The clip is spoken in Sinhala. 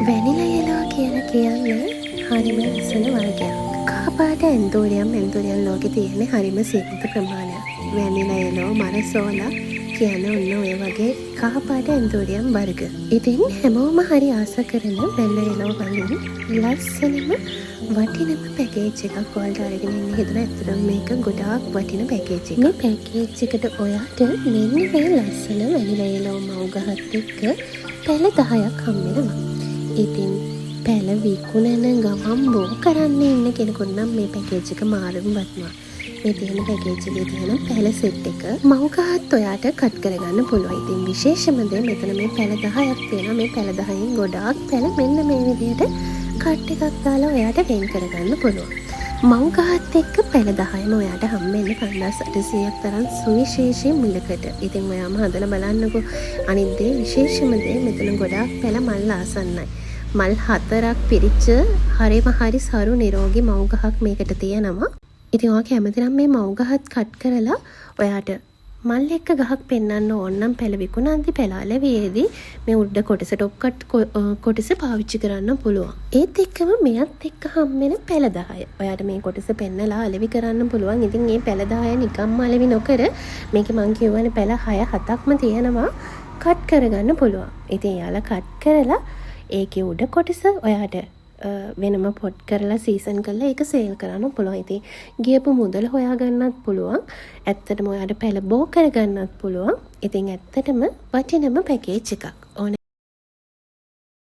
වැනිලා යෙලෝ කියලා කියන්නේ හරිම ලස්සන වර්ගයක්. කහපාට ඇන්තූරියම්, ඇන්තූරියම් ලෝකේ තියෙන හරිම සීමිත ප්‍රමාණයක්. වැනිලා යෙලෝ, මරසෝලා කියන ඔන්න ඔය වගේ කහපාට ඇන්තූරියම් වර්ග. ඉතින් හැමෝම හරි ආස කරන වැනිලා යෙලෝ වලින් ලස්සනම වටිනම පැකේජ් එකක් ඔයාලට අරගෙන එන්න හිතුණා. ඇත්තටම මේක ගොඩාක් වටින පැකේජ් එකක්. මේ පැකේජ් එකට ඔයාට මෙන්න මේ ලස්සන වැනිලා යෙලෝ මව් ගහත් එක්ක පැල 10ක් හම්බ වෙනවා. ඉතින් පැල විකුණන ගමන් බෝ කරන්න ඉන්න කෙනෙකුට නම් මේ පැකේජ් එක මාරම වටිනවා. මේ තියෙන පැකේජ් එකේ තියෙන පැල සෙට් එක මව් ගහත් ඔයාට කට් කරගන්න පුළුවන්. ඉතින් විශේෂම දේ මෙතන මේ පැල 10ක් තියෙනවා. මේ පැල 10න් ගොඩාක් පැල මෙන්න මේ විදිහට කට් එකක් දාලා ඔයාට වෙන් කරගන්න පුළුවන්. මව් ගහත් එක්ක පැල 10ම ඔයාට හම්බෙන්නේ 5800ක් තරම් සුවිශේෂී මිලකට. ඉතින් ඔයාම හදලා බලන්නකෝ. අනිත් දේ, විශේෂම දේ, මෙතන ගොඩාක් පැල මල් ආසන්නයි. මල් හතරක් පිරිච්ච හරිම හරි සරු නිරෝගී මව් ගහක් මේකට තියෙනවා. ඉතින් ඔයා කැමති නම් මේ මව් ගහත් කට් කරලා ඔයාට මල් එක්ක ගහක් පෙන්වන්න ඕන නම් පැල විකුණද්දි, පැල අලෙවියේදී මේ උඩ කොටස, ටොප් කට් කොටස පාවිච්චි කරන්න පුළුවන්. ඒත් එක්කම මෙයත් එක්ක හම්බෙන පැල 10. ඔයාට මේ කොටස පෙන්නලා අලෙවි කරන්න පුළුවන්. ඉතින් මේ පැල 10 නිකම්ම අලෙවි නොකර මේකේ මං කියවනේ පැල 6 7ක්ම තියෙනවා, කට් කරගන්න පුළුවන්. ඉතින් එයාලා කට් කරලා ඒකේ උඩ කොටස ඔයාට වෙනම පොට් කරලා, සීසන් කරලා ඒක සේල් කරන්න පුළුවන්. ඉතින් ගියපු මුදල හොයාගන්නත් පුළුවන්. ඇත්තටම ඔයාට පැල බෝ කරගන්නත් පුළුවන්. ඉතින් ඇත්තටම වටිනම පැකේජ් එකක්. ඕන